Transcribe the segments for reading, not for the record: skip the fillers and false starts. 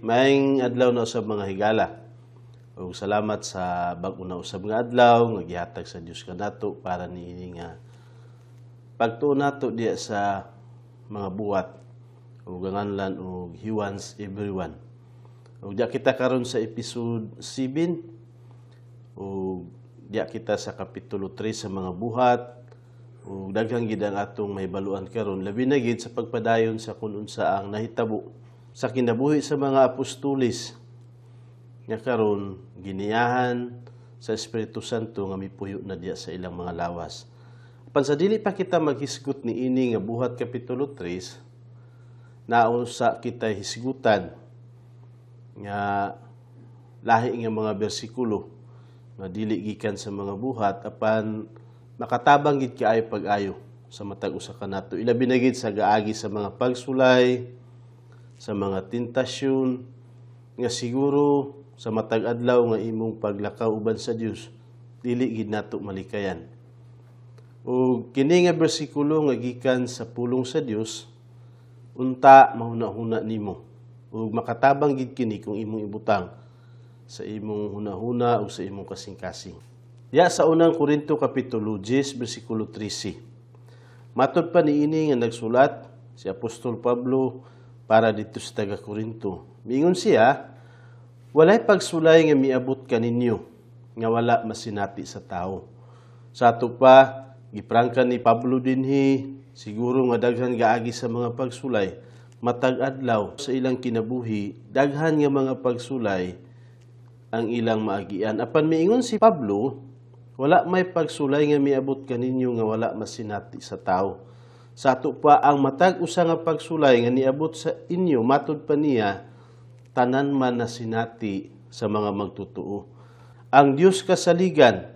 Maayong adlaw na usab, mga higala. Ug salamat sa bag-o na usab nga adlaw nga gihatag sa Dios kanato para niini nga pagtuo nato diya sa mga buhat ug ang nganlan og He Wants Everyone. Ug diya kita karon sa episode 7 ug diya kita sa kapitulo 3 sa mga buhat ug daghan gid ang atong mahibaluan karon, labi na gid sa pagpadayon sa kun unsa ang nahitabo sa kinabuhi sa mga apostoles nga karon giniyahan sa Espiritu Santo nga mipuyo na diya sa ilang mga lawas. Apan sa dili pa kita maghisgot niini nga buhat kapitulo 3, nausa kita hisgutan nga lahi nga mga bersikulo nga dili gikan sa mga buhat apan makatabang gid kaayo pag-ayo sa matag usa kanato, ilabi na gid sa gaagi sa mga pagsulay, sa mga tentasyon nga siguro sa matag adlaw nga imong paglakaw uban sa Dios dili gid nato malikayan. Ug kini nga bersikulo nga gikan sa pulong sa Dios, unta mahuna-huna nimo ug makatabang gid kini kung imong ibutang sa imong hunahuna o sa imong kasing-kasing. Diya sa unang Korinto kapitulo 10 bersikulo 13. Matod pa niini nga nagsulat si Apostol Pablo para dito sa taga Korinto. Miingon siya, "Walay pagsulay nga miabot kaninyo nga wala masinati sa tao." Sa ato pa, giprangka ni Pablo dinhi, siguro nga daghan gaagi sa mga pagsulay, matag adlaw sa ilang kinabuhi, daghan nga mga pagsulay ang ilang maagian. Apan miingon si Pablo, wala may pagsulay nga miabot kaninyo nga wala masinati sa tao. Sa ato pa, ang matag usa nga pagsulay nga niabot sa inyo, matod pa niya, tanan man nasinati sa mga magtutuo. Ang Dios kasaligan,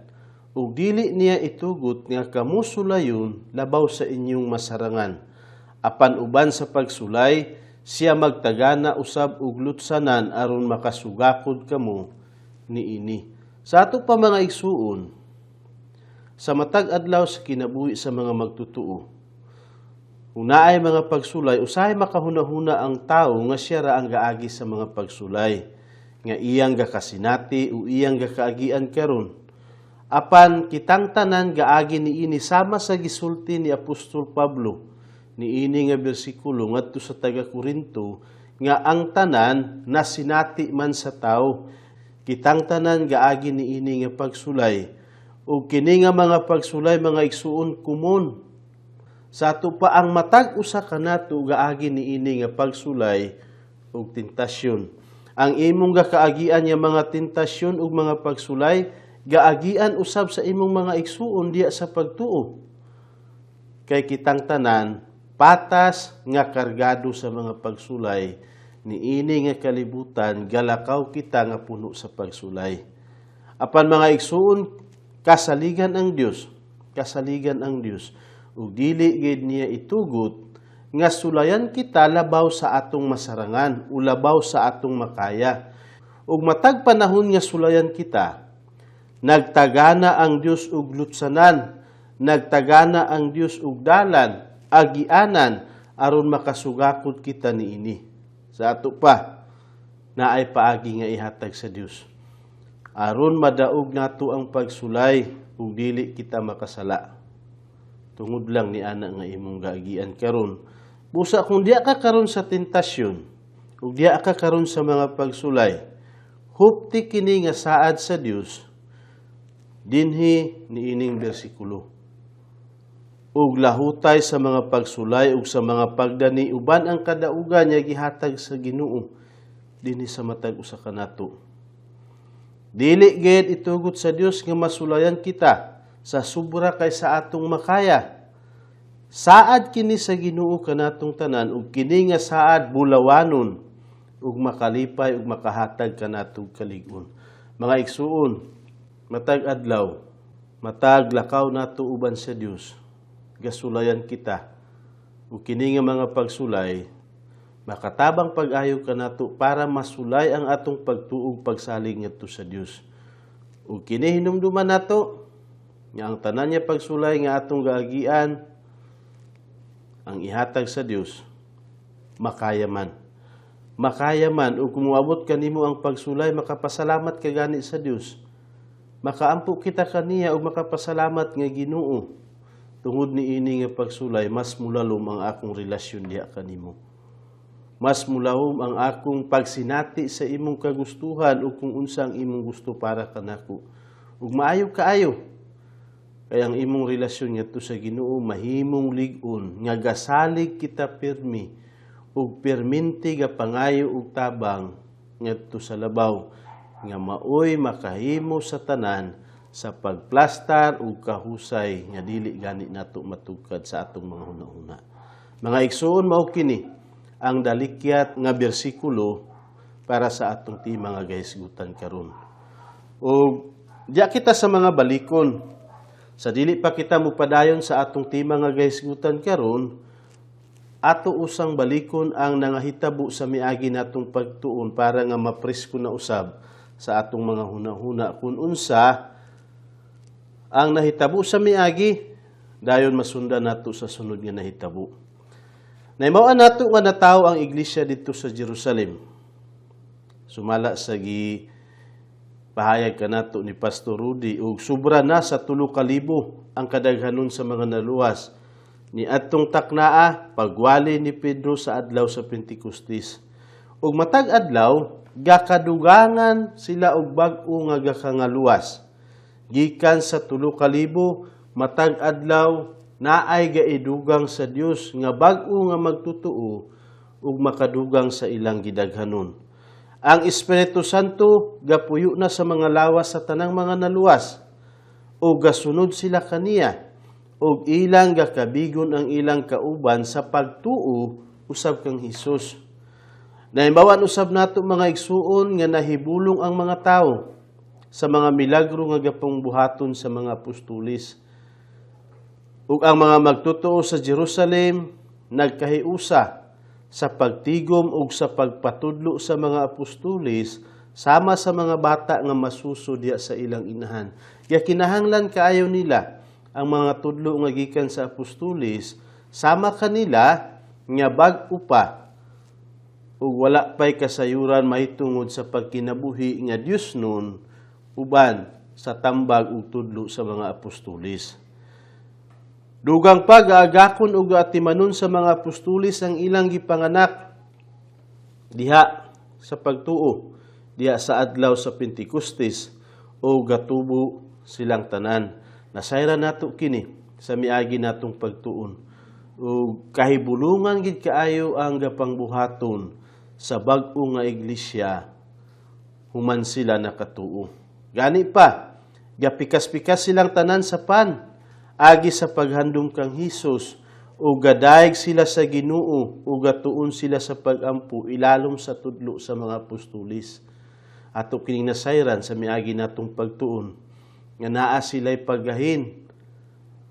ug dili niya itugot nga kamo sulayon labaw sa inyong masarangan. Apan uban sa pagsulay, siya magtagana usab og lutsanan aron makasugakod kamo niini. Sa ato pa, mga igsuon, sa matag adlaw sa kinabuhi sa mga magtutuo, kung naay mga pagsulay, usahay makahuna-huna ang tao nga siya ra ang gaagi sa mga pagsulay, nga iyang gakasinati o iyang gakaagian karon. Apan kitang tanan gaagi niini sama sa gisulti ni Apostol Pablo niini nga bersikulo ngadto sa taga Korinto nga ang tanan nasinati man sa tao. Kitang tanan gaagi niini nga pagsulay. Ug kini nga mga pagsulay, mga igsuon, kumon. Sa ato pa, ang matag usa kanato gaagi niini nga pagsulay ug tentasyon. Ang imong gakaagian nga mga tentasyon ug mga pagsulay gaagian usab sa imong mga igsuon diya sa pagtuo. Kay kitang tanan patas nga kargado sa mga pagsulay niini nga kalibutan, galakaw kita nga puno sa pagsulay. Apan mga igsuon, kasaligan ang Dios, kasaligan ang Dios ug dili gid niya itugot nga sulayan kita labaw sa atong masarangan o labaw sa atong makaya. Ug matag panahon nga sulayan kita, nagtagana ang Dios og lutsanan, nagtagana ang Dios og dalan, agianan aron makasugakod kita niini. Sa ato pa, naay paagi nga ihatag sa Dios aron madaog nato ang pagsulay ug dili kita makasala. Tungod lang ni ana nga imong gaagian karon. Busa kung diya ka karon sa tentasyon ug diya ka karon sa mga pagsulay, hupti kini nga saad sa Dios dinhi niining bersikulo. Ug lahutay sa mga pagsulay ug sa mga pagdani uban ang kadaugan nga gihatag sa Ginoo dinhi sa matag usa kanato. Dili gid itugot sa Dios nga masulayan kita sa sobra kay sa atong makaya. Saad kini sa Ginoo kanatong tanan ug kini nga saad bulawanon ug makalipay ug makahatag kanatong kalig-on. Mga igsuon, matag adlaw, matag lakaw nato uban sa Dios, gasulayan kita. Ug kini nga mga pagsulay makatabang pag-ayo kanato para masulay ang atong pagtuo ug pagsalig ngadto sa Dios. Ug kini hinumduman nato nga ang tanan niya pagsulay nga atong gaagian, ang ihatag sa Dios makaya man. Makaya man ug kung moabot kanimo ang pagsulay, makapasalamat ka gani sa Dios. Makaampo kita kaniya ug makapasalamat nga, "Ginoo, tungod niini nga pagsulay, mas mulalom ang akong relasyon diha kanimo. Mas mulahom ang akong pagsinati sa imong kagustuhan ug kung unsa ang imong gusto para kanako." Ug maayo kaayo kay ang imong relasyon ngadto sa Ginoo mahimong lig-on nga gasalig kita pirmi ug perminti gapangayo og tabang ngadto sa labaw nga maoy makahimo sa tanan sa pagplastar ug kahusay nga dili gani nato matugkad sa atong mga hunahuna. Mga igsoon, mao kini ang dalikyat nga bersikulo para sa atong tema nga gahisgutan karon. Ug diya kita sa mga balikon. Sa dili pa kita mopadayon sa atong tema nga gahisgutan karon, ato usang balikon ang nangahitabo sa miagi natong pagtuon para nga mapresko na usab sa atong mga hunahuna kung unsa ang nahitabo sa miagi, dayon masundan nato sa sunod nga nahitabo. Nahibaw-an nato nga natawo ang iglesia didto sa Jerusalem. Sumala sa gi pahayag kanato ni Pastor Rudy, ug sobra na sa 3,000 ang kadaghanon sa mga naluwas ni adtong taknaa pagwali ni Pedro sa adlaw sa Pentecostes. Ug matag adlaw gakadugangan sila og bag-o nga gakangaluwas. Gikan sa 3,000, matag adlaw naay gaidugang sa Dios nga bag-o nga magtutuo ug makadugang sa ilang gidaghanon. Ang Espiritu Santo gapuyo na sa mga lawas sa tanang mga naluwas ug gasunod sila kaniya ug ilang gakabigon ang ilang kauban sa pagtuo usab kang Hesus. Nahibaw-an usab nato, mga igsuon, nga nahibulong ang mga tao sa mga milagro nga gapong buhaton sa mga apostoles. Ug ang mga magtotoo sa Jerusalem nagkahiusa sa pagtigom ug sa pagpatudlo sa mga apostoles sama sa mga bata nga masuso diha sa ilang inahan. Kaya kinahanglan kaayo nila ang mga tudlo nga gikan sa apostoles sama kanila nga bag-o pa ug wala pay kasayuran mahitungod sa pagkinabuhi nga Dios nun uban sa tambag ug tudlo sa mga apostoles. Dugang pa, gaagakon ug atimanon sa mga apostoles ang ilang gipanganak diha sa pagtuo diha sa adlaw sa Pentecostes o gatubo silang tanan. Nasayran nato kini sa miagi natong pagtuon. Ug kahibulungan gid kaayo ang gapangbuhaton sa bag-o nga iglesia human sila nakatuo. Gani pa, gapikas-pikas silang tanan sa pan agi sa paghandom kang Hesus o gadayeg sila sa Ginoo o gatuon sila sa pagampo ilalom sa tudlo sa mga apostoles. Ato kining nasayran sa miagi natong pagtuon nga naa sila'y paggahin.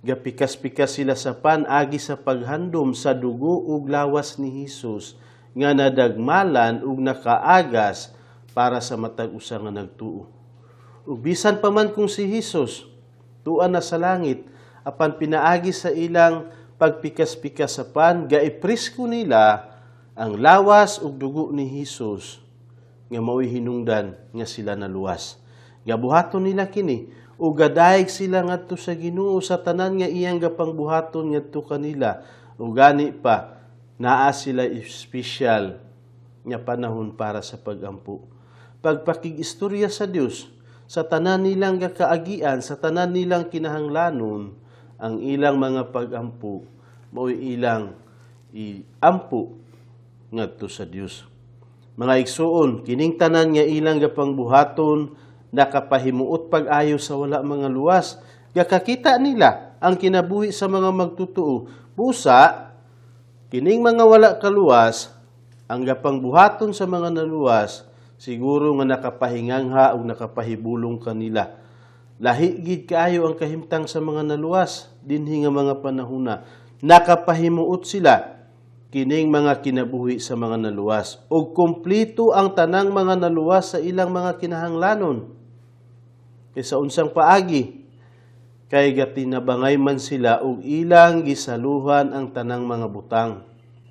Gapikas-pikas sila sa pan agi sa paghandom sa dugo ug lawas ni Hesus nga nadagmalan ug nakaagas para sa matag usa nga nagtuo. Ug bisan pa man kung si Hesus tuan na sa langit, apan pinaagi sa ilang pagpikas-pikas sa pan, gaipresko nila ang lawas ug dugo ni Hesus nga mao'y hinungdan nga sila naluwas. Gabuhaton nila kini ug gadayeg sila ngadto sa Ginoo sa tanan nga iyang gapangbuhaton ngadto kanila. Ug gani pa, naa sila espesyal nga panahon para sa pagampo. Pagpakig-istorya sa Dios sa tanan nilang gakaagian, sa tanan nilang kinahanglanon, ang ilang mga pagampo mao'y ilang iampo ngadto sa Dios. Mga igsuon, kining tanan nga ilang gapangbuhaton nakapahimuot pag-ayo sa wala mga luwas. Gakakita nila ang kinabuhi sa mga magtutuo. Busa, kining mga wala kaluwas, ang gapangbuhaton sa mga naluwas, siguro nga nakapahingangha o nakapahibulong kanila. Lahi gid kaayo ang kahimtang sa mga naluwas dinhi nga mga panahona. Nakapahimuot sila kining mga kinabuhi sa mga naluwas ug kumpleto ang tanang mga naluwas sa ilang mga kinahanglanon. Kaysa unsang paagi, kay gatinabangay man sila ug ilang gisaluhan ang tanang mga butang.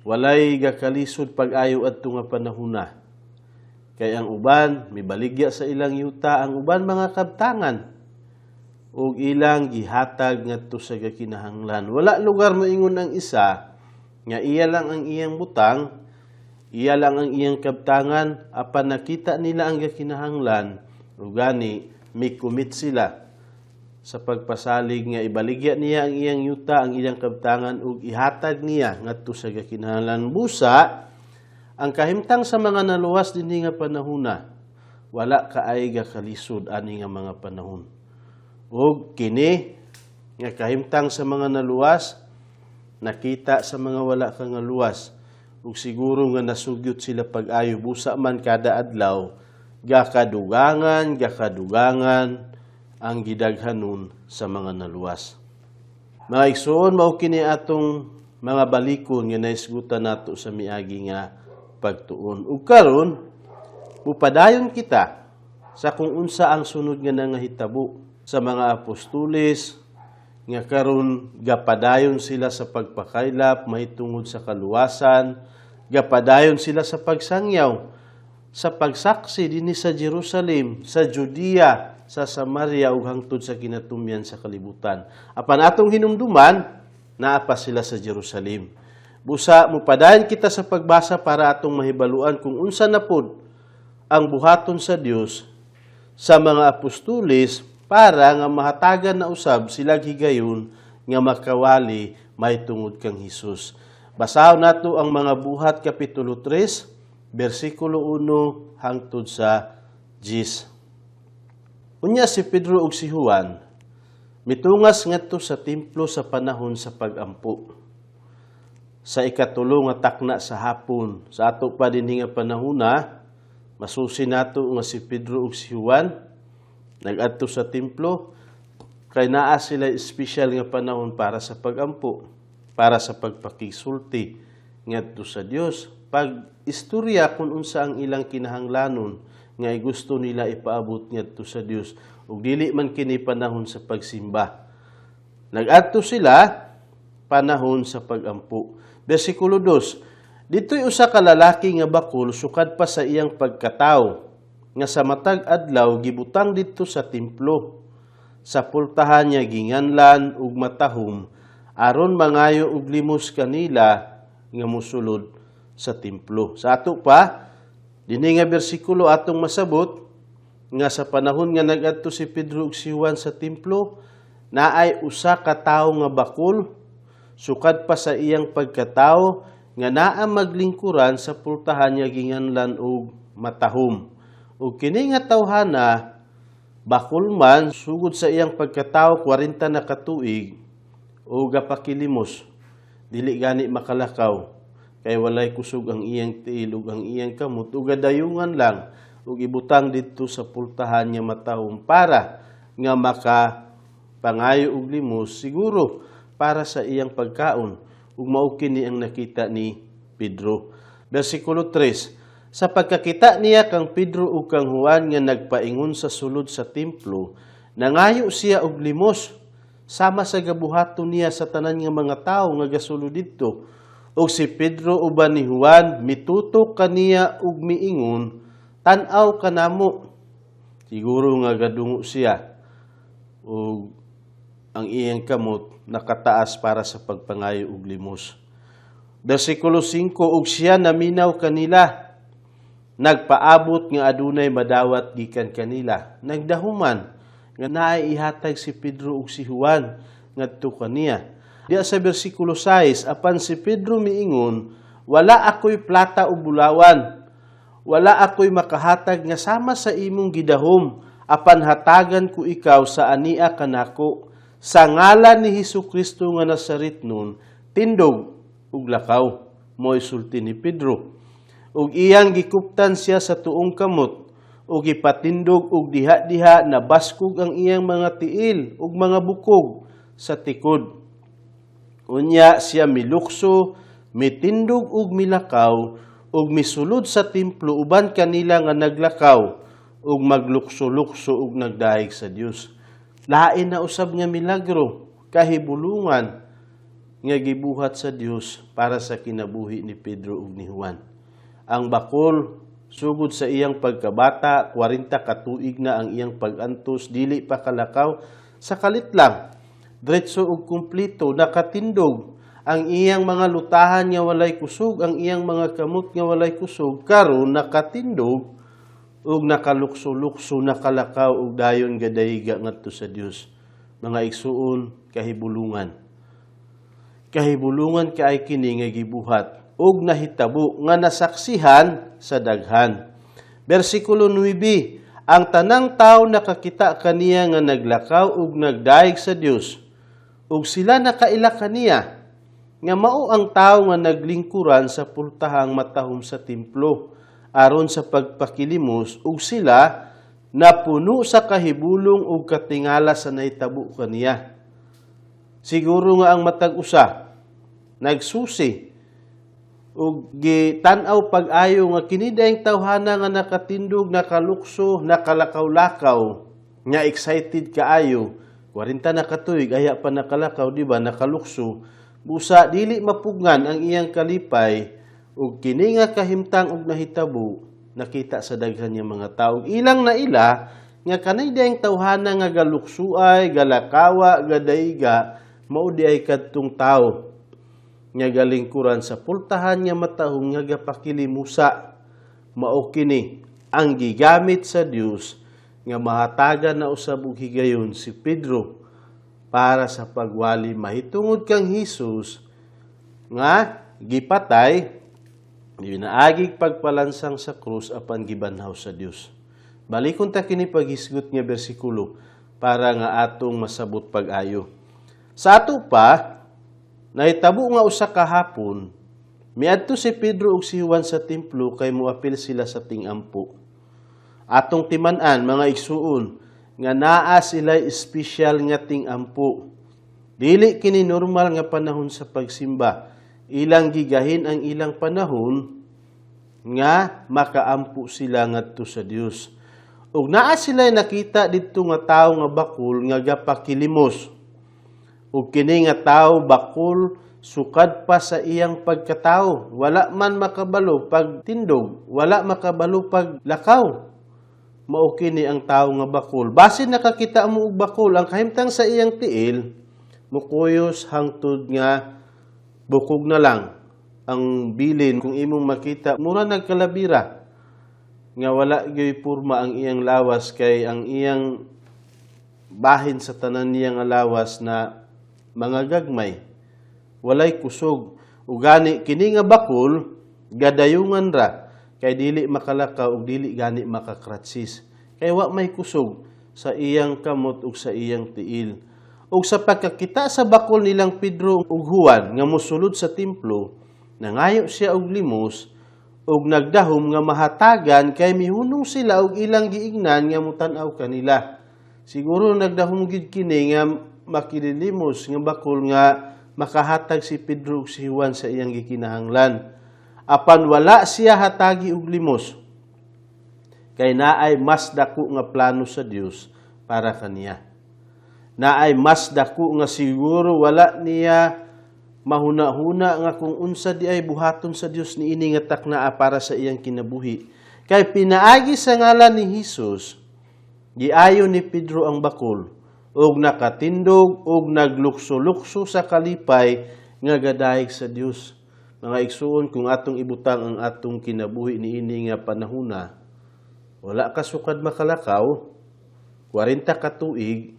Walay gakalisod pag-ayo adto nga panahona. Kay ang uban mibaligya sa ilang yuta, ang uban mga kabtangan ug ilang gihatag ngadto sa gakinahanglan. Wala lugar moingon ang isa nga iya lang ang iyang butang, iya lang ang iyang kabtangan, apan nakita nila ang gakinahanglan ug gani mi-commit sila sa pagpasalig nga ibaligya niya ang iyang yuta, ang iyang kabtangan ug ihatag niya ngadto sa gakinahanglan. Busa ang kahimtang sa mga naluwas dinhi nga panahona, wala kaay gakalisod ani nga mga panahon. Ug kini nga kahimtang sa mga naluwas nakita sa mga wala ka nga luwas ug siguro nga nasugyot sila pag-ayo, busa man kada adlaw gakadugangan gakadugangan ang gidaghanon sa mga naluwas. Mga igsoon, mao kini atong mga balikon nga naisgutan nato sa miagi nga pagtuon. Ug karon mupadayon kita sa kung unsa ang sunod nga nangahitabo sa mga apostoles nga karon gapadayon sila sa pagpakaylap mahitungod sa kaluwasan, gapadayon sila sa pagsangyaw, sa pagsaksi dinhi sa Jerusalem, sa Judea, sa Samaria ug hangtod sa kinatumyan sa kalibutan. Apan atong hinumduman, naa pa sila sa Jerusalem. Busa mupadayon kita sa pagbasa para atong mahibaluan kung unsa na pod ang buhaton sa Dios sa mga apostoles para nga mahatagan na usab sila higayon nga makawali mahitungod kang Hesus. Basahon nato ang Mga Buhat kapitulo 3 bersikulo 1 hangtod sa 10. Unya si Pedro ug si Juan mitungas ngadto sa templo sa panahon sa pagampo, sa ikatulo nga takna sa hapon. Sa ato pa dinhi nga panahona, masusi nato nga si Pedro ug si Juan nag-adto sa templo kay naa sila espesyal nga panahon para sa pagampo, para sa pagpakisulti ngadto sa Dios, pag istorya kung unsa ang ilang kinahanglanon nga gusto nila ipaabot ngadto sa Dios, ug dili man kini panahon sa pagsimba. Nag-adto sila panahon sa pagampo. Bersikulo 2, "Dito'y usa ka lalaki nga bakul sukad pa sa iyang pagkatawo, nga sa matag adlaw gibutang didto sa templo, sa pultahan niya ginganlan og Matahom, aron mangayo og limos kanila nga musulod sa templo." Sa ato pa dinhi nga bersikulo, atong masabot nga sa panahon nga nag-adto si Pedro ug si Juan sa templo, naay usa ka tawo nga bakul sukad pa sa iyang pagkatawo nga naa maglingkuran sa pultahan niya ginganlan og Matahom. Ug kini nga tawhana bakul man sugod sa iyang pagkatawo, 40 na katuig, o gapakilimos, dili gani makalakaw kay walay kusog ang iyang tiil ug ang iyang kamot, ug gadayungan lang ug ibutang didto sa pultahan niya Matahom para nga maka pangayo og limos siguro para sa iyang pagkaon, ug mao kini ang nakita ni Pedro. Bersikulo 3, "Sa pagkakita niya kang Pedro ug kang Juan nga nagpaingon sa sulod sa templo, nangayo siya og limos sama sa gabuhaton niya sa tanan nga mga tawo nga gasulod didto. Ug si Pedro uban ni Juan mitutok kaniya ug miingon, 'Tan-aw kanamo.'" Siguro nga gadungo siya ug ang iyang kamot nakataas para sa pagpangayo og limos. Bersikulo 5, "Ug siya naminaw kanila. Nagpaabot nga adunay madawat gikan kanila. Nagdahuman nga naay ihatag si Pedro ug si Juan ngadto kaniya." Diya sa bersikulo 6, "Apan si Pedro miingon, 'Wala ako'y plata o bulawan. Wala ako'y makahatag nga sama sa imong gidahom. Apan hatagan ko ikaw sa ania kanako. Sa ngalan ni Hesus Kristo nga Nazaretnon, tindog ug lakaw.' Mo'y sulti ni Pedro. Ug iyang gikuptan siya sa tuong kamot ug gipatindog, ug diha-diha nabaskog ang iyang mga tiil ug mga bukog sa tikod. Unya siya milukso, mitindog ug milakaw ug misulod sa templo uban kanila nga naglakaw ug maglukso-lukso ug nagdayeg sa Dios." Lain na usab nga milagro, kahibulungan nga gibuhat sa Dios para sa kinabuhi ni Pedro ug ni Juan. Ang bakol, sugod sa iyang pagkabata, 40 ka tuig na ang iyang pag-antos, dili pa kalakaw, sa kalit lang, diretso ug kumpleto, nakatindog ang iyang mga lutahan nga walay kusog, ang iyang mga kamot nga walay kusog, karon nakatindog ug nakalukso-lukso, nakalakaw ug dayon gadayga ngadto sa Dios. Mga igsuon, kahibulungan. Kahibulungan kay kini nga gibuhat ug nahitabo nga nasaksihan sa daghan. Bersikulo 9, ang tanang tao nakakita kaniya nga naglakaw ug nagdayeg sa Dios, ug sila nakaila kaniya nga mao ang tao nga naglingkuran sa pultahang matahom sa templo aron sa pagpakilimos, ug sila napuno sa kahibulong ug katingala sa nahitabo kaniya. Siguro nga ang matag usa nagsusi ug gitan-aw pag-ayo nga kini dayang tawhana nga nakatindog, nakalukso, nakalakaw-lakaw, nga excited kaayo. 40 na katuig aya pa nakalakaw, di ba, nakalukso. Busa dili mapugngan ang iyang kalipay ug kini nga kahimtang og nahitabo nakita sa daghan nga mga tao. Ilang naila nga kanay dayang tawhana nga galuksuay, galakawa, gadayga, mao di ay kadtong tawo nga galingkuran sa pultahan nga matahom nga gapakilimusa. Mao kini ang gigamit sa Dios nga mahatagan na usab og higayon si Pedro para sa pagwali mahitungod kang Hesus nga gipatay, ginaagig pagpalansang sa krus, apan gibanhaw sa Dios. Balikon ta kini paghisgot nga bersikulo para nga atong masabot pag-ayo. Sa ato pa, nahitabo nga usa ka hapon, miadto si Pedro ug si Juan sa templo kay moapil sila sa tingampo. Atong timan-an, mga igsuon, nga naa sila espesyal nga tingampo. Dili kini normal nga panahon sa pagsimba. Ilang gigahin ang ilang panahon nga makaampo sila ngadto sa Dios. Ug naa sila nakita didto nga tawo nga bakul nga gapakilimos. Ug kini nga tawo bakul sukad pa sa iyang pagkatao. Wala man makabalo pagtindog, wala makabalo paglakaw. Mao kini ang tawo nga bakul. Basin nakakita mo og bakul, ang kahimtang sa iyang tiil, mukuyos hangtod nga bukog na lang ang bilin. Kung imong makita, mura nagkalabira nga wala gyoy porma ang iyang lawas, kay ang iyang bahin sa tanan niya nga lawas na mga gagmay, walay kusog. Ugani kini nga bakul gadayungan ra kay dili makalakaw ug dili gani makakratsis kay wa may kusog sa iyang kamot ug sa iyang tiil. Ug sa pagkakita sa bakol nilang Pedro ug Juan nga mosulod sa templo, nangayo siya og limos ug nagdahom nga mahatagan kay mihunong sila og ilang giingnan nga mutan-aw kanila. Siguro nagdahom gid kini nga makililimos nga bakol nga makahatag si Pedro ug si Juan sa iyang gikinahanglan. Apan wala siya hatagi og limos kay naay mas dako nga plano sa Dios para kaniya. Naay mas dako nga siguro wala niya mahuna-huna nga kung unsa di ay buhaton sa Dios niini nga taknaa para sa iyang kinabuhi. Kay pinaagi sa ngalan ni Hesus, giayo ni Pedro ang bakol ug nakatindog ug naglukso-lukso sa kalipay nga gadayeg sa Dios. Mga igsuon, kung atong ibutang ang atong kinabuhi niini nga panahona, wala ka sukad makalakaw, 40 ka tuig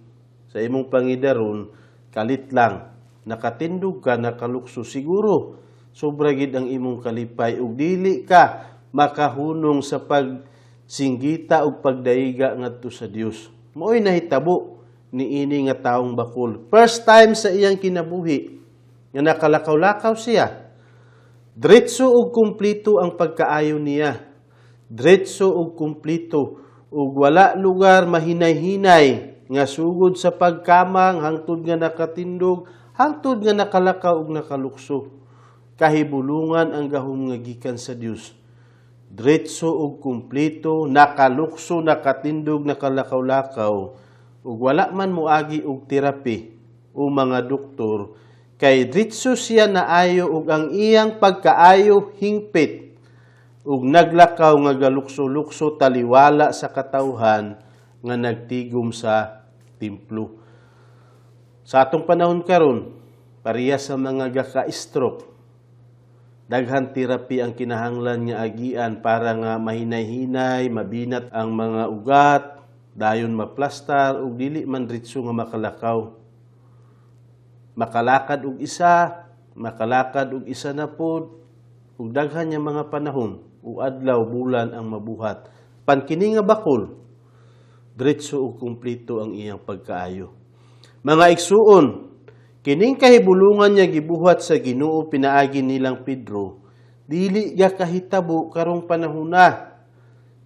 sa imong pangidaron, kalit lang nakatindog ka, nakalukso, siguro sobra gid ang imong kalipay ug dili ka makahunong sa pagsinggita ug pagdaiga ngadto sa Dios. Mao'y nahitabo niini nga taong bakol. First time sa iyang kinabuhi nga nakalakaw-lakaw siya. Diretso ug kumpleto ang pagkaayo niya. Diretso ug kumpleto ug wala lugar mahinay-hinay nga sugod sa pagkamang hangtod nga nakatindog, hangtod nga nakalakaw ug nakalukso. Kahibulungan ang gahom nga gikan sa Dios. Diretso ug kumpleto, nakalukso, nakatindog, nakalakaw-lakaw, ug wala man moagi og therapy o mga doktor. Kay diretso siya naayo ug ang iyang pagkaayo hingpit ug naglakaw nga galukso-lukso taliwala sa katawhan nga nagtigom sa templo. Sa atong panahon karon, pareha sa mga gaka-stroke, daghan therapy ang kinahanglan nga agian para nga mahinay-hinay, mabinat ang mga ugat, dayon maplastar ug dili man diretso nga makalakaw. Makalakad og isa, makalakad og isa na pod, ug daghan nga mga panahon o adlaw, bulan ang mabuhat. Pan kini nga bakol, diretso ug kumpleto ang iyang pagkaayo. Mga igsuon, kining kahibulungan niya gibuhat sa Ginoo pinaagi nilang Pedro, dili ga kahitabo karong panahona.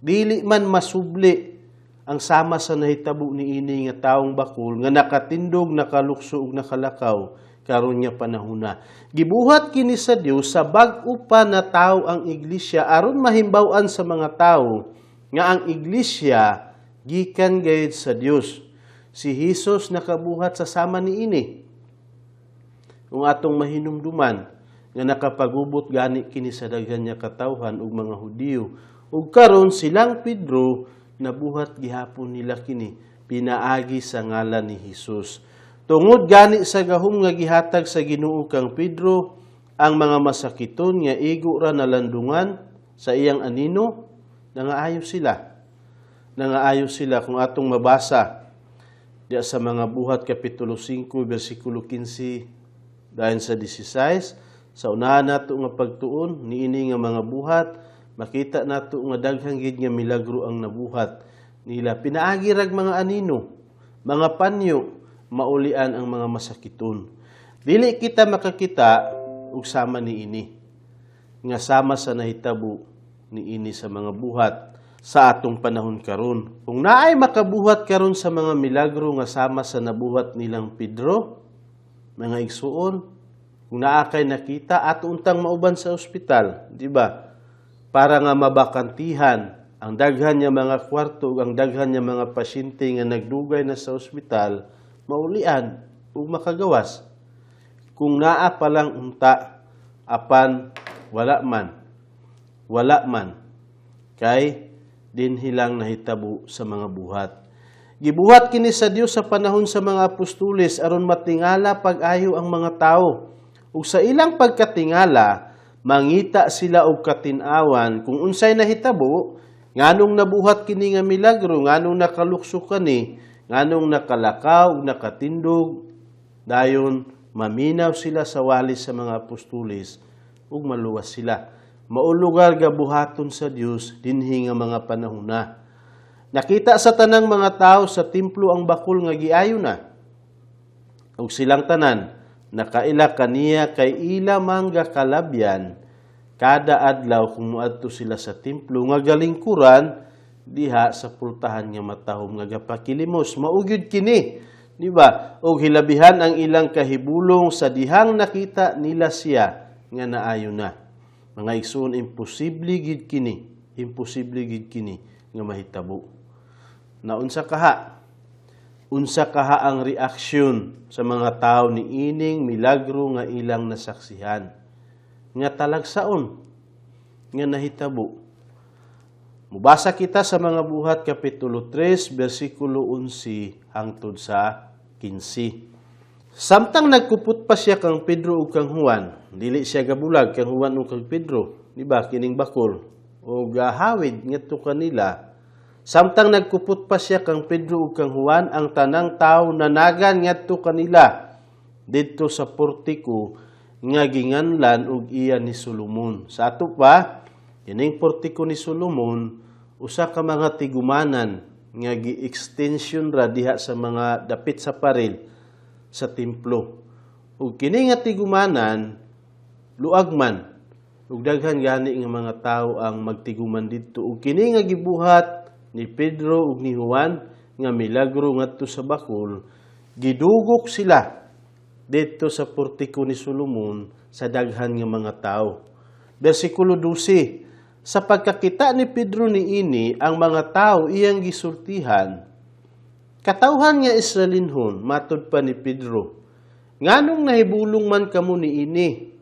Dili man masubli ang sama sa nahitabo niini nga taong bakol nga nakatindog, nakalukso ug nakalakaw karon nga panahona. Gibuhat kini sa Dios sa bag-o pa na tao ang iglesia aron mahimbaw-an sa mga tawo nga ang iglesia gikan gayud sa Dios. Si Hesus nakabuhat sa sama niini. Kung atong mahinumduman nga nakapagubot gani kini sa daghan nga katawhan ug mga Hudiyo, ug karon silang Pedro nabuhat gihapon nila kini pinaagi sa ngalan ni Hesus. Tungod gani sa gahom nga gihatag sa Ginoo kang Pedro, ang mga masakiton nga igo ra nalandungan sa iyang anino, nangaayo sila. Nangaayo sila kung atong mabasa diya sa mga Buhat kapitulo 5 bersikulo 15 dayon sa 16. Sa unahan nato nga pagtuon niini nga mga buhat, makita nato nga daghang gid nga milagro ang nabuhat nila pinaagi rag mga anino, mga panyo, maulian ang mga masakiton. Dili kita makakita og sama niini nga sama sa nahitabo niini sa mga buhat sa atong panahon karon. Kung naay makabuhat karon sa mga milagro nga sama sa nabuhat nilang Pedro, mga igsuon, kung naa kay nakita, ato untang mauban sa ospital, di ba? Para nga mabakantihan ang daghan nga mga kwarto ug ang daghan nga mga pasyente nga nagdugay na sa ospital, maulian ug makagawas. Kung naa pa lang unta, apan wala man. Wala man. Kay dinhi lang nahitabo sa mga buhat. Gibuhat kini sa Dios sa panahon sa mga apostoles aron matingala pag-ayo ang mga tao. Ug sa ilang pagkatingala, mangita sila og katin-awan kung unsay nahitabo, nganong nabuhat kini nga milagro, nganong nakalukso kani, nganong nakalakaw ug nakatindog. Dayon maminaw sila sa wali sa mga apostoles ug maluwas sila. Mao lugar gabuhaton sa Dios dinhi nga mga panahon na. Nakita sa tanang mga tao sa templo ang bakul nga giayo na. Ug silang tanan nakaila kaniya kay ila man gakalabyan kada adlaw kung moadto sila sa templo nga galingkuran diha sa pultahan nga matahom nga gapakilimos. Mao gyud kini, di ba? Og hilabihan ang ilang kahibulong sa dihang nakita nila siya nga naayo na. Mga igsoon, imposible gid kini, imposible gid kini nga mahitabo. Naunsa kaha? Unsa kaha ang reaksyon sa mga tao ni ining milagro nga ilang nasaksihan? Nga talagsaon nga nahitabo. Mubasa kita sa mga Buhat kapitulo 3 bersikulo 11 hangtod sa 15. Samtang nagkupot pa siya kang Pedro ug kang Juan, dili siya gabulag kang Juan ug kang Pedro, di ba, kining bakol o gahawid ngadto kanila. Samtang nagkupot pa siya kang Pedro ug kang Juan, ang tanang tawo nanagan ngadto kanila didto sa portiko nga ginganlan og iya ni Solomon. Sa ato pa, kining portiko ni Solomon, usa ka mga tigumanan nga gi-extension ra diha sa mga dapit sa paril sa templo. Ug kini nga tigumanan luag man ug daghan gani nga mga tawo ang magtiguman didto. Ug kini nga gibuhat ni Pedro ug ni Juan nga milagro ngadto sa bakul, gidugok sila didto sa portiko ni Solomon sa daghan nga mga tawo. Bersikulo 12, sa pagkakita ni Pedro niini ang mga tawo, iyang gisultihan, "Katawhan nga Israelinhon," matud pa ni Pedro, Nganong nahibulong man kamo niini?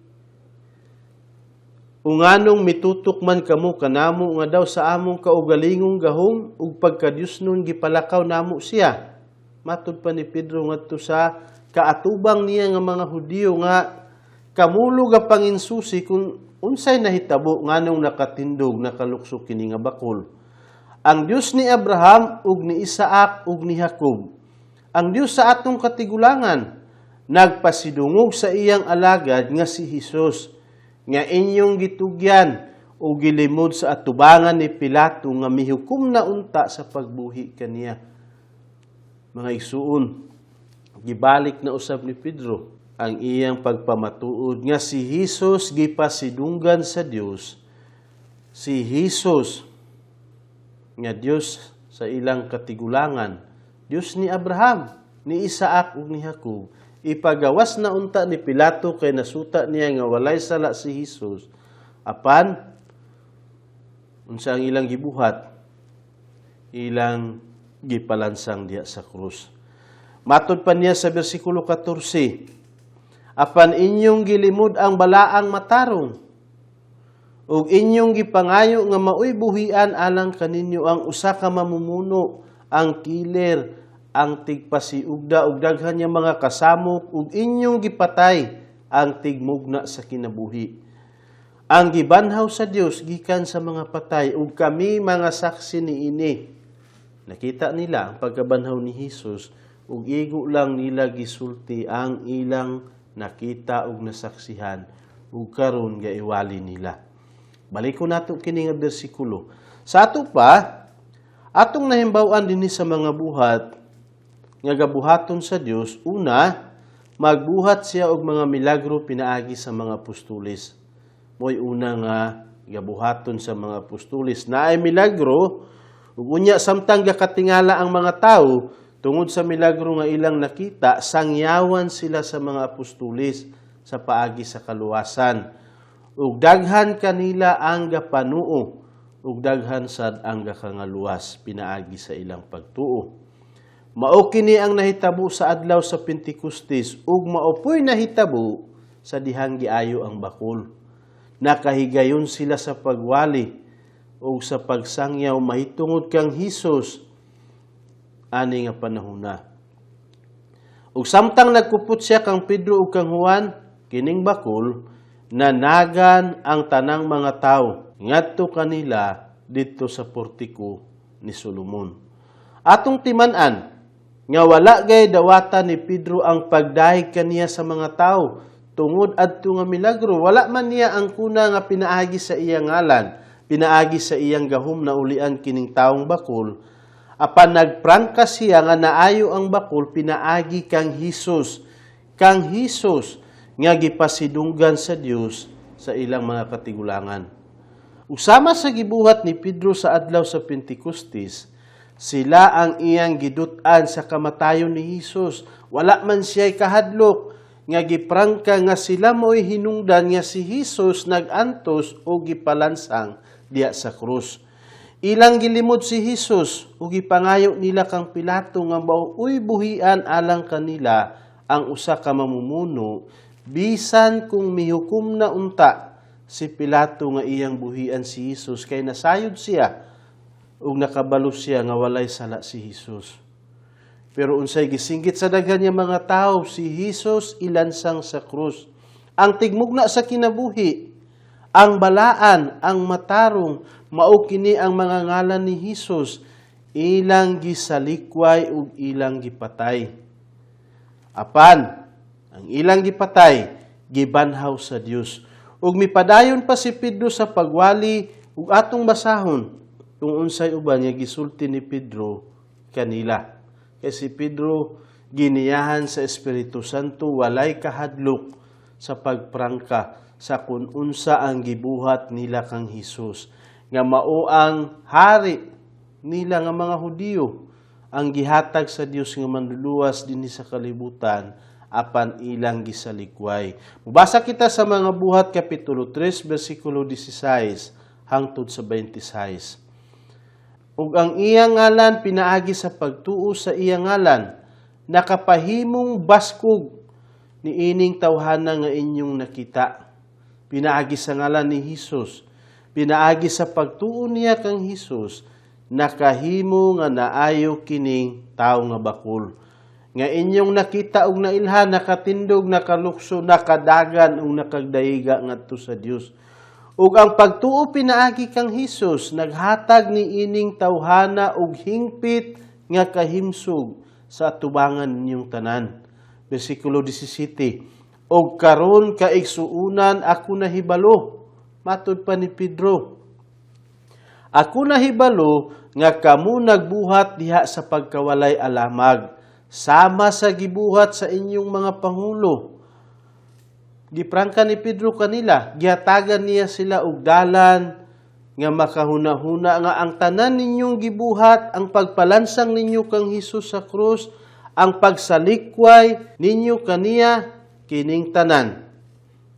O nganong mitutok man kamo kanamo nga daw sa among kaugalingong gahom ug pagkadyusnon gipalakaw namo siya? Matud pa ni Pedro ngadto sa kaatubang niya nga mga Hudiyo nga kamulo ga panginsusi kung unsay nahitabo, nganong nakatindog, nakalukso kini nga bakol. Ang Dios ni Abraham ug ni Isaac ug ni Jacob, ang Dios sa atong katigulangan, nagpasidungog sa iyang alagad nga si Hesus, nga inyong gitugyan o gilimod sa atubangan ni Pilato nga mihukom na unta sa pagbuhi kaniya. Mga igsuon, gibalik na usab ni Pedro ang iyang pagpamatuod nga si Hesus gipasidunggan sa Dios, si Hesus nga Dios sa ilang katigulangan, Dios ni Abraham, ni Isaac ug ni Jacob. Ipagawas na unta ni Pilato kay nasuta niya nga walay sala si Hesus. Apan unsa ang ilang gibuhat? Ilang gipalansang diha sa krus. Matod pa niya sa bersikulo 14, apan inyong gilimod ang balaang matarong ug inyong gipangayo nga maoy buhian alang kaninyo ang usa ka mamumuno, ang killer, ang tigpasiugda ug daghan niya mga kasamok, ug inyong gipatay ang tigmugna sa kinabuhi, ang gibanhaw sa Dios gikan sa mga patay, ug kami mga saksi niini. Nakita nila ang pagkabanhaw ni Hesus ug igo lang nila gisulti ang ilang nakita ug nasaksihan, ug karon gaiwali nila. Balikon nato kini nga bersikulo. Sa ato pa, atong nahimbaw-an dinhi sa mga buhat nga gabuhaton sa Dios, una, magbuhat siya og mga milagro pinaagi sa mga apostoles. Mo'y una nga gabuhaton sa mga apostoles. Naay milagro, ug unya samtang gakatingala ang mga tawo tungod sa milagro nga ilang nakita, sangyawan sila sa mga apostoles sa paagi sa kaluwasan. Ug daghan kanila ang gapanuo, ug daghan sad ang gakangaluwas pinaagi sa ilang pagtuo. Mao kini ang nahitabo sa adlaw sa Pentecostes ug mao po'y nahitabo sa dihang giayo ang bakol. Nakahigayon sila sa pagwali ug sa pagsangyaw mahitungod kang Hesus ani nga panahona. Ug samtang nagkupot siya kang Pedro ug kang Juan kining bakol, nanagan ang tanang mga tawo ngadto kanila didto sa portiko ni Solomon. Atong timan-an nga wala gay dawata ni Pedro ang pagdahig kaniya sa mga tawo tungod adto nga milagro. Wala man niya ang kuna nga pinaagi sa iyang ngalan, pinaagi sa iyang gahom na ulian kining taong bakol. Apan nagprangka siya nga naayo ang bakol pinaagi kang Hesus, kang Hesus nga gipasidunggan sa Dios sa ilang mga katigulangan. Usama sa gibuhat ni Pedro sa adlaw sa Pentecostes, sila ang iyang gidut-an sa kamatayon ni Hesus. Wala man siya'y kahadlok nga giprangka nga sila mo'y hinungdan nga si Hesus nag-antos o gipalansang diya sa krus. Ilang gilimod si Hesus ug gipangayo nila kang Pilato nga maoy buhian alang kanila ang usa ka mamumuno, bisan kung mihukom na unta si Pilato nga iyang buhian si Hesus, kay nasayod siya ug nakabalo siya nga walay sala si Hesus. Pero unsay gisinggit sa daghan nga mga tawo? Si Hesus ilansang sa krus. Ang tigmugna sa kinabuhi, ang balaan, ang matarong, mao kini ang mga ngalan ni Hesus, ilang gisalikway ug ilang gipatay. Apan ang ilang gipatay, gibanhaw sa Dios. Ug mipadayon pa si Pedro sa pagwali, ug atong basahon kung unsay uban nga gisulti ni Pedro kanila. Kay si Pedro giniyahan sa Espiritu Santo, walay kahadlok sa pagprangka sa kung unsa ang gibuhat nila kang Hesus nga mao ang hari nila nga mga Hudiyo, ang gihatag sa Dios nga manluluwas dinhi sa kalibutan, apan ilang gisalikway. Mubasa kita sa Mga Buhat kapitulo 3 bersikulo 16 hangtod sa 26. Ug ang iyang ngalan, pinaagi sa pagtuo sa iyang ngalan, nakapahimong baskog Niining tawhana nga inyong nakita. Pinaagi sa ngalan ni Hesus, pinaagi sa pagtuo niya kang Hesus, nakahimo nga naayo kining tawo nga bakul. Nga inyong nakita og nailhan, nakatindog, nakalukso, nakadagan ug nakagdaiga ngadto sa Dios. Ug ang pagtuo pinaagi kang Hesus naghatag ni ining tawhana og hingpit nga kahimsog sa atubangan ninyong tanan. Versikulo 17. "Og karon, kaigsuonan, ako nahibalo," matud pa ni Pedro, "ako nahibalo nga kamo nagbuhat diha sa pagkawalay alamag, sama sa gibuhat sa inyong mga pangulo." Giprangka ni Pedro kanila, gihatagan niya sila og dalan nga makahuna-huna nga ang tanan ninyong gibuhat, ang pagpalansang ninyo kang Hesus sa krus, ang pagsalikway ninyo kaniya, kining tanan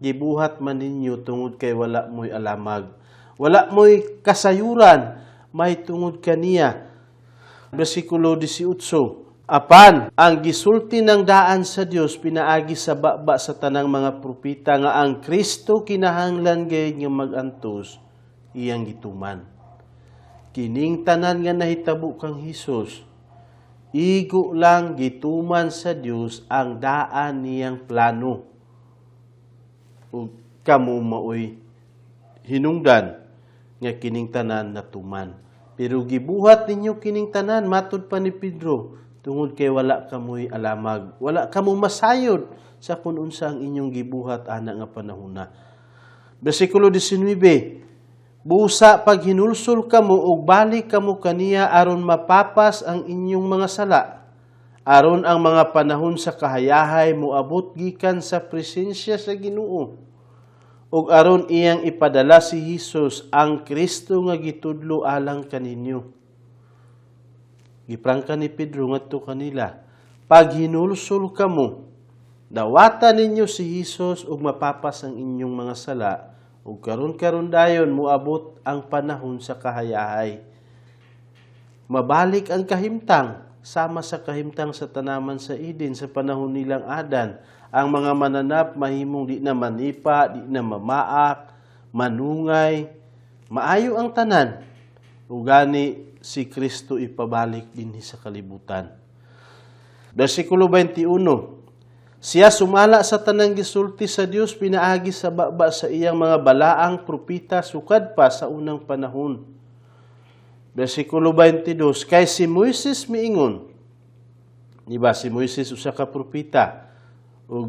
gibuhat man ninyo tungod kay wala mo'y alamag. Wala mo'y kasayuran may tungod kaniya. Versikulo 18. "Apan, ang gisulti ng daan sa Dios pinaagi sa baba sa tanang mga propeta nga ang Kristo kinahanglan gayud nga magantos, iyang gituman." Kining tanan nga nahitabo kang Hesus, igo lang gituman sa Dios ang daan niyang plano. Ug kamo maoy hinungdan nga kining tanan natuman. "Pero gibuhat ninyo kining tanan," matud pa ni Pedro, "tungod kay wala kamoy alamag. Wala kamo masayod sa kung unsa ang inyong gibuhat ana nga panahona." Versikulo 19, "Busa paghinulsol kamo ug balik kamo kaniya aron mapapas ang inyong mga sala, aron ang mga panahon sa kahayahay moabot gikan sa presensya sa Ginoo, ug aron iyang ipadala si Hesus, ang Kristo nga gitudlo alang kaninyo." Giprangka ni Pedro ngadto kanila, paghinulsol kamo, dawata ninyo si Hesus ug mapapas ang inyong mga sala, ug karon-karon dayon moabot ang panahon sa kahayahay. Mabalik ang kahimtang, sama sa kahimtang sa tanaman sa Eden sa panahon nilang Adan. Ang mga mananap mahimong di na manipa, di na mamaak, manungay, maayo ang tanan. Ug gani si Kristo ipabalik dinhi sa kalibutan. Versikulo 21. "Siya sumala sa tanang gisulti sa Dios pinaagi sa baba sa iyang mga balaang propeta sukad pa sa unang panahon." Versikulo 22, "Kay si Moises miingon," di ba si Moises usa ka propeta, ug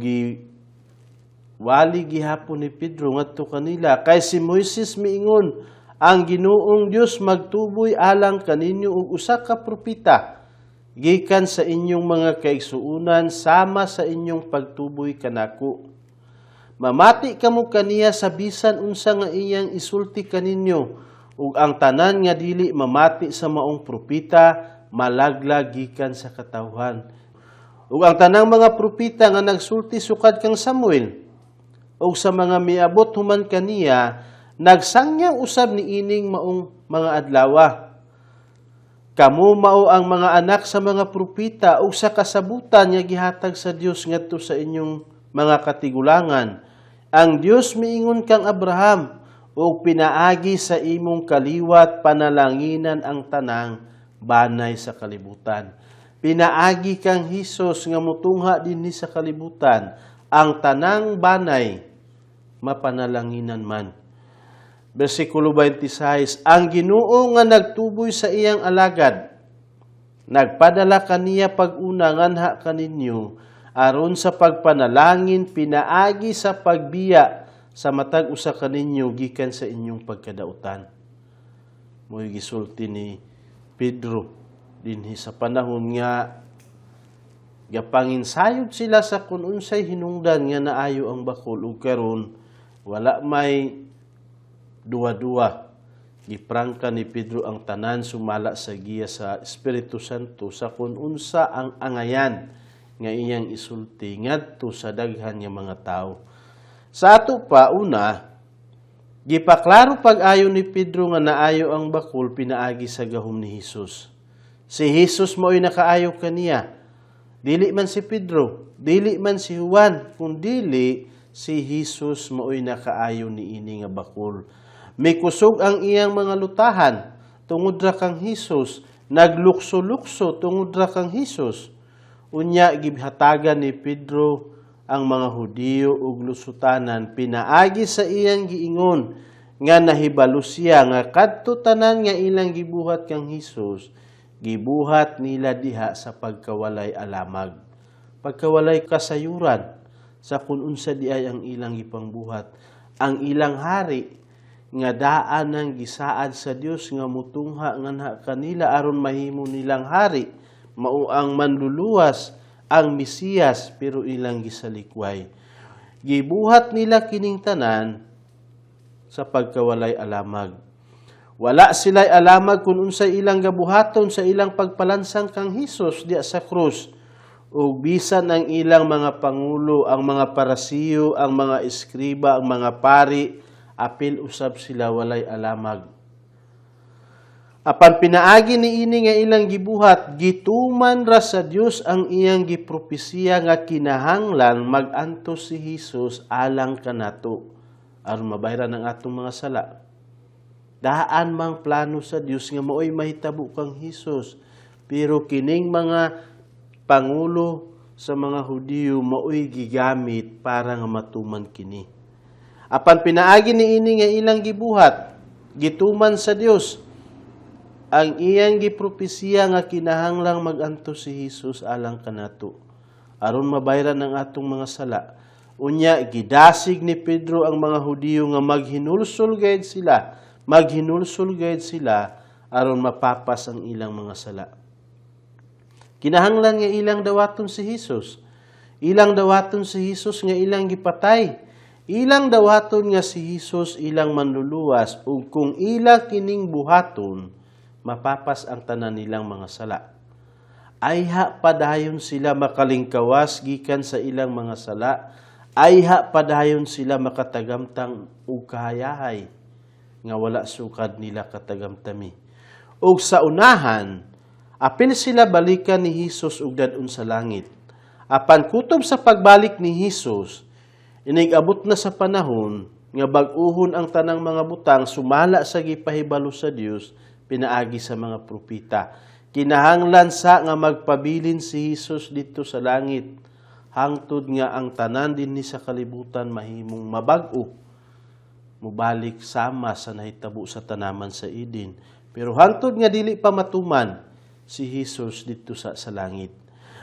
wali gihapon ni Pedro ngadto kanila, "Kay si Moises miingon, ang Ginoong Dios magtuboy alang kaninyo og usa ka propeta gikan sa inyong mga kaigsuonan sama sa inyong pagtuboy kanako. Mamati kamo kaniya sa bisan unsa nga iyang isulti kaninyo, ug ang tanan nga dili mamati sa maong propeta malaglag gikan sa katawhan. Ug ang tanang mga propeta nga nagsulti sukad kang Samuel ug sa mga miabot human kaniya nagsangyaw usab niining maong mga adlawa. Kamo mao ang mga anak sa mga propeta ug sa kasabutan nga gihatag sa Dios ngadto sa inyong mga katigulangan. Ang Dios miingon kang Abraham, ug pinaagi sa imong kaliwat panalanginan ang tanang banay sa kalibutan." Pinaagi kang Hesus nga mutungha dinhi sa kalibutan, ang tanang banay mapanalanginan man. Versikulo 26, "Ang Ginoo nga nagtuboy sa iyang alagad, nagpadala kaniya pag-una nganha kaninyo, aron sa pagpanalangin pinaagi sa pagbiya sa matag usa kaninyo gikan sa inyong pagkadautan." Mo'y gisulti ni Pedro dinhi sa panahon nga gapanginsayod sila sa kung unsay hinungdan nga naayo ang bakul, ug karon wala may duwa-duwa. Giprangka ni Pedro ang tanan sumala sa giya sa Espiritu Santo sa kung unsa ang angayan nga iyang isulti ngadto sa daghan nga mga tawo. Sa ato pa, una, gipaklaro pag-ayo ni Pedro nga naayo ang bakul pinaagi sa gahom ni Hesus. Si Hesus mao'y nakaayo kaniya. Dili man si Pedro, dili man si Juan, kun dili si Jesus maoy nakaayo niini nga bakol. Mikusog ang iyang mga lutahan tungod ra kang Hesus, naglukso-lukso tungod ra kang Hesus. Unya gihatagan ni Pedro ang mga Hudiyo og lusutanan pinaagi sa iyang giingon nga nahibalo siya nga kadto tanan nga ilang gibuhat kang Hesus, gibuhat nila diha sa pagkawalay alamag, pagkawalay kasayuran sa kung unsa diay ang ilang gipangbuhat. Ang ilang hari nga daan ang gisaad sa Dios nga mutungha nganha kanila aron mahimo nilang hari, mao ang manluluwas, ang Mesiyas, pero ilang gisalikway. Gibuhat nila kining tanan sa pagkawalay alamag. Wala sila'y alamag kung unsay ilang gabuhaton sa ilang pagpalansang kang Hesus diya sa krus. Ug bisan ang ilang mga pangulo, ang mga Parisiyo, ang mga eskriba, ang mga pari, apil usab sila walay alamag. Apan pinaagi niini nga ilang gibuhat, gituman ra sa Dios ang iyang gipropesiya nga kinahanglan mag-antos si Hesus alang kanato aron mabayran ang atong mga sala. Daan mang plano sa Dios nga maoy mahitabo kang Hesus. Pero kining mga pangulo sa mga Hudiyo maoy gigamit para nga matuman kini. Apan pinaagi niini nga ilang gibuhat, gituman sa Dios ang iyang gipropesiya nga kinahanglang mag-antos si Hesus alang kanato aron mabayran ang atong mga sala. Unya gidasig ni Pedro ang mga Hudiyo nga maghinulsol gayud sila, maghinulsol gayud sila aron mapapas ang ilang mga sala. Kinahanglan nga ilang dawaton si Hesus. Ilang dawaton si Hesus nga ilang gipatay. Ilang dawaton nga si Hesus ilang manluluwas, ug kung ila kining buhaton, mapapas ang tanan nilang mga sala. Ayha padayon sila makalingkawas gikan sa ilang mga sala. Ayha padayon sila makatagamtang og kahayahay nga wala sukad nila katagamtami. Ug sa unahan, apil sila balikan ni Hesus og dad-on sa langit. Apan kutob sa pagbalik ni Hesus, inig-abot na sa panahon nga bag-uhon ang tanang mga butang sumala sa gipahibalo sa Dios pinaagi sa mga propeta. Kinahanglan sa nga magpabilin si Hesus didto sa langit hangtod nga ang tanan dinhi sa kalibutan mahimong mabag-o, mubalik sama sa nahitabo sa tanaman sa Eden. Pero hangtod nga dili pa matuman, si Hesus didto sa langit.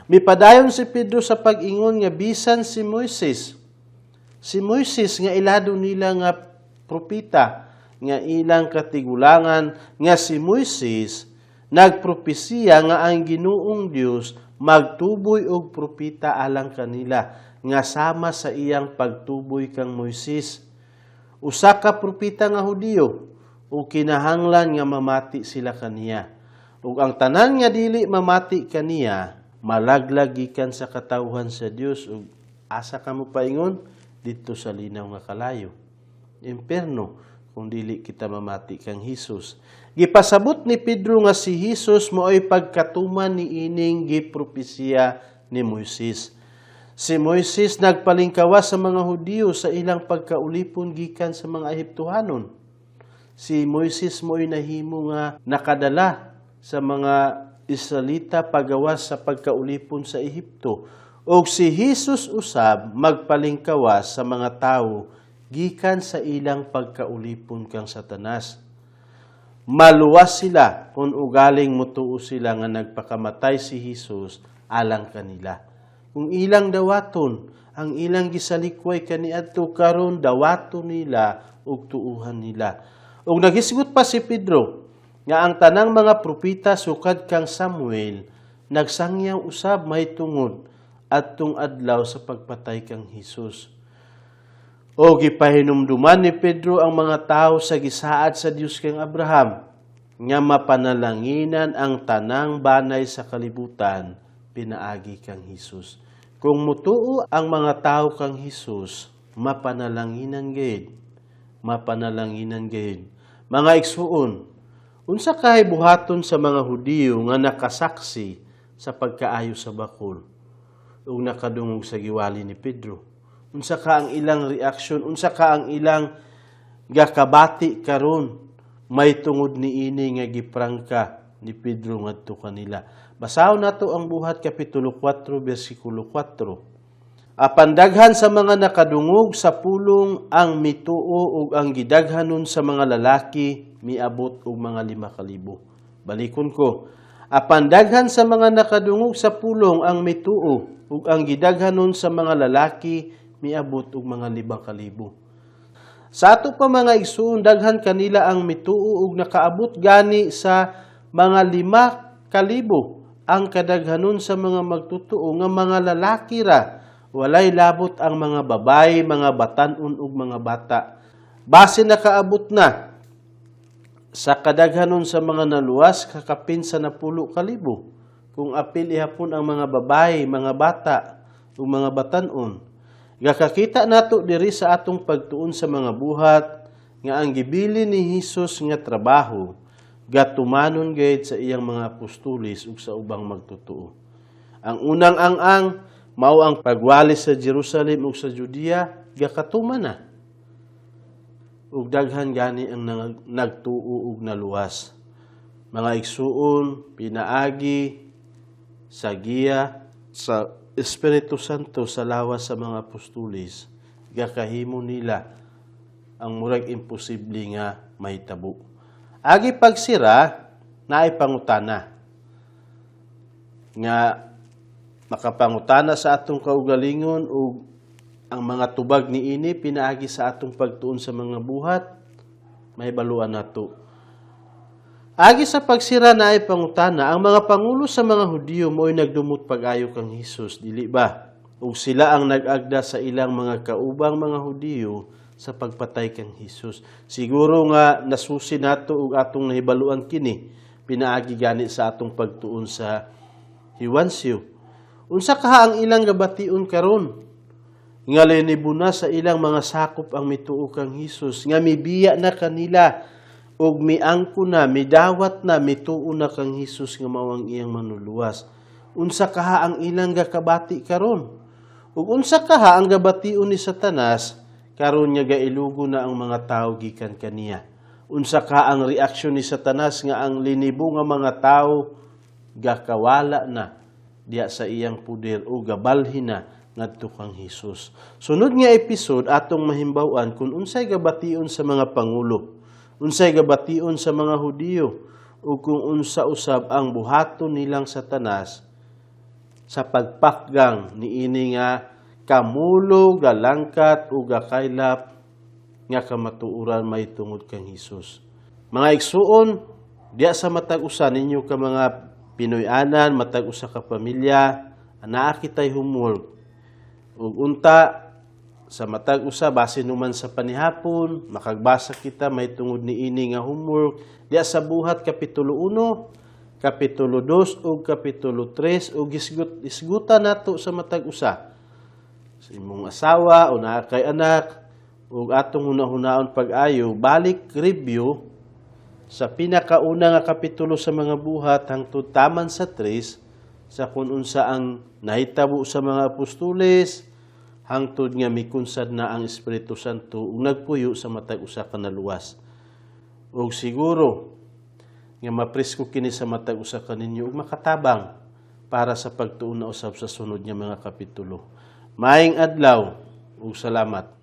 Mipadayon si Pedro sa pag-ingon nga bisan si Moises, si Moises nga ilado nila nga propeta, nga ilang katigulangan, nga si Moises nagpropesiya nga ang Ginoong Dios magtuboy og propeta alang kanila nga sama sa iyang pagtuboy kang Moises. Usa ka propeta nga Hudiyo, ug kinahanglan nga mamati sila kaniya. Ug ang tanan nga dili mamati kaniya malaglag gikan sa katawhan sa Dios, ug asa ka mo paingon? Didto sa linaw nga kalayo, impierno, kung dili kita mamati kang Hesus. Gipasabot ni Pedro nga si Hesus maoy pagkatuman ni ining gipropesiya ni Moises. Si Moises nagpalingkawas sa mga Hudiyo sa ilang pagkaulipon gikan sa mga Ehiptohanon. Si Moises mo'y nahimo nga nakadala sa mga Israelita pagawas sa pagkaulipon sa Ehipto. Og si Hesus usab magpalingkawas sa mga tawo gikan sa ilang pagkaulipon kang Satanas. Maluwas sila kung ugaling mutuo sila nga nagpakamatay si Hesus alang kanila. Kung ilang dawaton ang ilang gisalikway kaniadto, karon dawaton nila ug tuuhan nila. Ug naghisgot pa si Pedro nga ang tanang mga propeta sukad kang Samuel nagsangyaw usab mahitungod adtong adlaw sa pagpatay kang Hesus. O gipahinumduman ni Pedro ang mga tao sa gisaad sa Dios kang Abraham nga mapanalanginan ang tanang banay sa kalibutan pinaagi kang Hesus. Kung mutuo ang mga tao kang Hesus, mapanalanginan gayud. Mapanalanginan gayud. Mga igsuon, unsa kay buhaton sa mga Hudiyo nga nakasaksi sa pagkaayo sa bakul? ug nakadungog sa giwali ni Pedro? Unsa ka ang ilang reaksyon? Unsa ka ang ilang gakabati karon may tungod ni ini nga giprangka ni Pedro ngadto kanila? Basahon nato ang Buhat kapitulo 4 bersikulo 4. Apan daghan sa mga nakadungog sa pulong ang mituo, ug ang gidaghanon sa mga lalaki miabot og mga 5,000. Balikon ko. Apan daghan sa mga nakadungog sa pulong ang mituo, ug ang gidaghanon sa mga lalaki miabot og mga 5,000. Sa ato pa, mga igsuon, daghan kanila ang mituo ug nakaabot gani sa mga 5,000 ang kadaghanon sa mga magtutuo nga mga lalaki ra. Walay labot ang mga babae, mga batan-on ug mga bata. Base nakaabot na sa kadaghanon sa mga naluwas kakapin sa 10,000. Kung apil ihapon ang mga babae, mga bata ug mga batan-on. Gakakita nato diri sa atong pagtuon sa mga Buhat nga ang gibilin ni Hesus nga trabaho gatumanon gayud sa iyang mga apostoles ug sa ubang magtutuo. Ang unang ang-ang mao ang pagwali sa Jerusalem ug sa Judea, gakatuman na. Ug daghan gani ang nagtuo ug naluwas. Mga igsuon, pinaagi sa giya sa Espiritu Santo sa lawas sa mga apostoles, gakahimo nila ang murag imposible nga mahitabo. Agi pagsira, naay pangutana nga makapangutana sa atong kaugalingon, ug ang mga tubag niini pinaagi sa atong pagtuon sa mga Buhat mahibaluan nato. Agi sa pagsira, naay pangutana: ang mga pangulo sa mga Hudiyo mo'y nagdumot pag-ayo kang Hesus, dili ba? Ug sila ang nag-agda sa ilang mga kaubang mga Hudiyo sa pagpatay kang Hesus. Siguro nga nasusi nato ug atong nahibaluan kini pinaagi gani sa atong pagtuon sa Hiwansyo. Unsa kaha ang ilang gabation karon nga linibo na sa ilang mga sakop ang mituo kang Hesus, nga mibiya na kanila ug miangko na, midawat na, mituo na kang Hesus nga mao ang iyang manluluwas? Unsa kaha ang ilang gakabati karon? Ug unsa kaha ang gabation ni Satanas karon nga gailugo na ang mga tawo gikan kaniya? Unsa ka ang reaksyon ni Satanas nga ang linibo nga mga tawo gakawala na diya sa iyang puder o gabalhin na ngadto kang Hesus? Sunod nga episode, atong mahimbaw-an kung unsay gabation sa mga pangulo, unsay gabation sa mga Hudiyo, ug kung unsa usab ang buhaton nilang Satanas sa pagpakgang niini nga kamulo, galangkat ug gakaylap nga kamatuoran may tungod kang Hesus. Mga igsuon, diya sa matag usa ninyo ka mga Pinoy-anan, matag usa ka pamilya, anaa kitay homework. Ug unta sa matag usa, base numan sa panihapon, makagbasa kita may tungod ni ini nga homework diya sa Buhat kapitulo 1, kapitulo 2 ug kapitulo 3, ug hisgot hisgutan nato sa matag usa sa imong asawa o naa kay anak, ug atong hunahunaon pag-ayo, balik review sa pinakauna nga kapitulo sa mga Buhat hangtod taman sa 3, sa kung unsa ang nahitabo sa mga apostoles hangtod nga mikunsad na ang Espiritu Santo ug nagpuyo sa matag usa ka naluwas. Ug siguro nga mapresko kini sa matag usa kaninyo ug makatabang para sa pagtuon na usab sa sunod nga mga kapitulo. Maayong adlaw ug salamat.